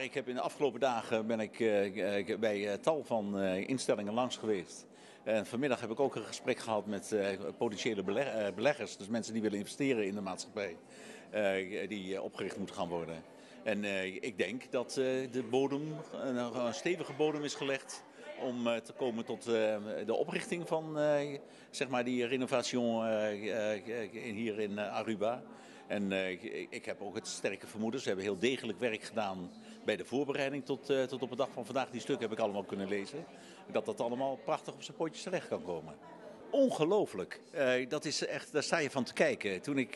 Ik heb in de afgelopen dagen ben ik bij tal van instellingen langs geweest. En vanmiddag heb ik ook een gesprek gehad met potentiële beleggers, dus mensen die willen investeren in de maatschappij, die opgericht moet gaan worden. En ik denk dat de bodem, een stevige bodem is gelegd om te komen tot de oprichting van, zeg maar, die renovation hier in Aruba. En ik heb ook het sterke vermoeden, ze hebben heel degelijk werk gedaan bij de voorbereiding tot op de dag van vandaag. Die stukken heb ik allemaal kunnen lezen. Dat dat allemaal prachtig op zijn pootjes terecht kan komen. Ongelooflijk. Dat is echt, daar sta je van te kijken. Toen ik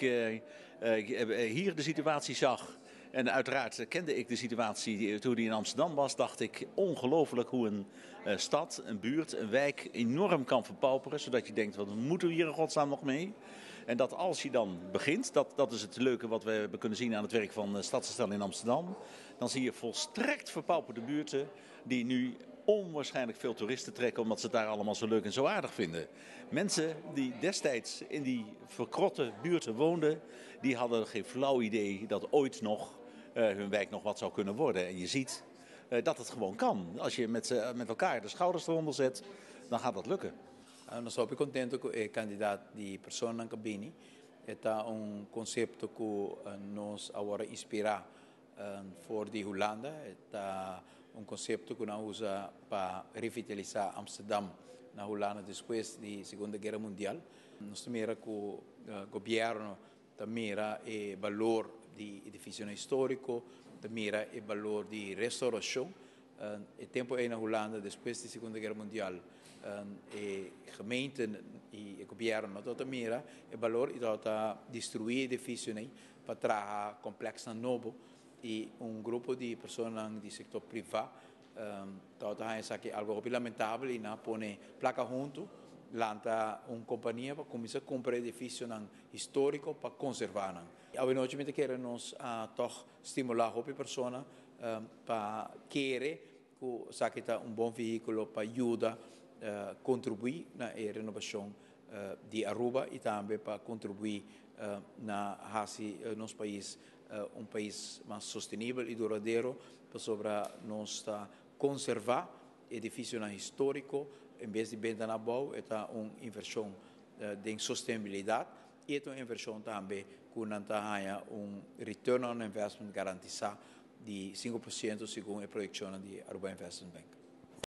hier de situatie zag, en uiteraard kende ik de situatie toen die in Amsterdam was, dacht ik: ongelooflijk hoe een stad, een buurt, een wijk enorm kan verpauperen. Zodat je denkt: wat moeten we hier in godsnaam nog mee? En dat als je dan begint, dat is het leuke wat we hebben kunnen zien aan het werk van Stadsherstel in Amsterdam. Dan zie je volstrekt verpauperde buurten die nu onwaarschijnlijk veel toeristen trekken, omdat ze het daar allemaal zo leuk en zo aardig vinden. Mensen die destijds in die verkrotte buurten woonden, die hadden geen flauw idee dat ooit nog hun wijk nog wat zou kunnen worden. En je ziet dat het gewoon kan. Als je met elkaar de schouders eronder zet, dan gaat dat lukken. Nos ta contento cu e cantidad di persona cu a bini. Ta un concepto cu nos a inspira for di Hulanda. Ta un concepto cu nan a usa pa revitalisa Amsterdam na Hulanda despues di Segundo Guera Mundial. Nos ta mira cu gobierno ta mira e balor di edificio historico, ta mira e balor di restauracion. E tempo na Hulanda, despues di Segundo Guera Mundial, e gemeente y gobierno no tabata mira e balor y tabata destrui edificio pa traha complexo nobo, y un grupo di persona di sector priva tabata esaki algo lamentabel y nan a pone placa hunto, lanta un compania pa cuminsa cumpra edificio historico pa conserva nan. Anochi mi kier nos toch stimula hopi persona pa kere cu esaki ta un bon vehiculo pa yuda contribui na renobacion di Aruba y tambe pa contribui na haci nos pais un pais mas sostenibel y duradero, pasobra nos ta conserva edificio historico en bes di benta nan abou, ta un inversion di sostenibilidad y un inversion tambe cu ta un return on investment garantisa di 5% segun e proyeccion di Aruba Investment Bank.